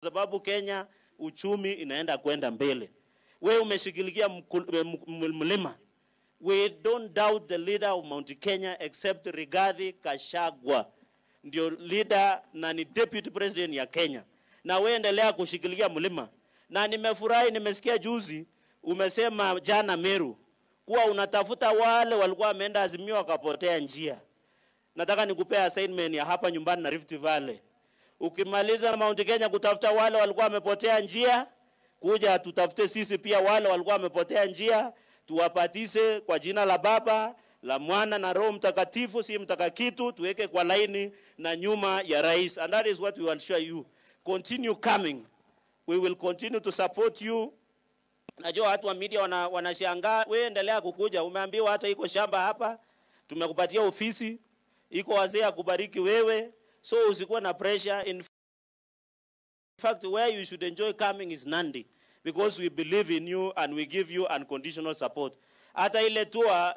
sababu Kenya uchumi inaenda kwenda mbele. We umeshughulikia mlima. We don't doubt the leader of Mount Kenya except Rigathi Gachagua ndio leader na ni deputy president ya Kenya, na we endelea kushikilia mlima. Na nimefurahi, nimesikia juzi umesema jana Meru kuwa unatafuta wale walikuwa wameenda Azimio wakapotea njia. Nataka nikupea assignment ya hapa nyumbani na Rift Valley. Ukimaliza Mount Kenya kutafuta wale walikuwa wamepotea njia, kuja tutafute sisi pia wale walikuwa wamepotea njia, tuwapatise kwa jina la Baba, la Mwana na Roho Mtakatifu, si mtakakitu, tuweke kwa laini na nyuma ya rais. And that is what we want to show you. Continue coming. We will continue to support you. Najua watu wa media wanashangaa, wewe endelea kukuja. Umeambiwa hata iko shamba hapa, tumekupatia ofisi, iko wazee ya kubariki wewe, so usikuwe na pressure. In fact, where you should enjoy coming is Nandi, because we believe in you and we give you unconditional support. Hata ile tour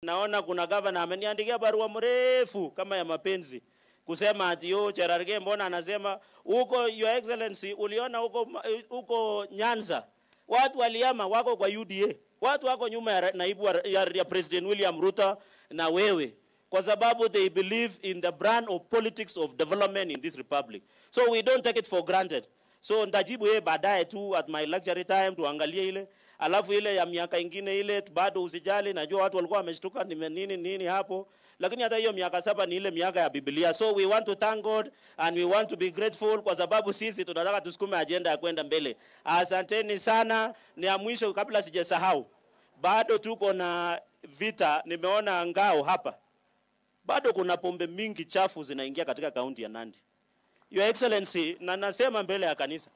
naona kuna governor ameniandikia barua mrefu kama ya mapenzi kusema ati yo Cherargei mbona anasema huko, Your Excellency, uliona huko huko Nyanza watu waliama wako kwa UDA, watu wako nyuma ya naibu ya President William Ruto na wewe, kwa sababu they believe in the brand of politics of development in this republic, so we don't take it for granted. So nitajibu yeye baadaye tu at my luxury time, tuangalie ile alafu ile ya miaka ingine ile bado usijali. Najua watu walikuwa wameshtuka nime nini nini hapo, lakini hata hiyo miaka 7 ni ile miaka ya Biblia. So we want to thank God and we want to be grateful kwa sababu sisi tunataka tusukume agenda ya kwenda mbele. Asanteni sana. Ni ya mwisho kabla sijasahau, bado tuko na vita. Nimeona ngao hapa, bado kuna pombe mingi chafu zinaingia katika kaunti ya Nandi. Your Excellency, na nasema mbele ya kanisa,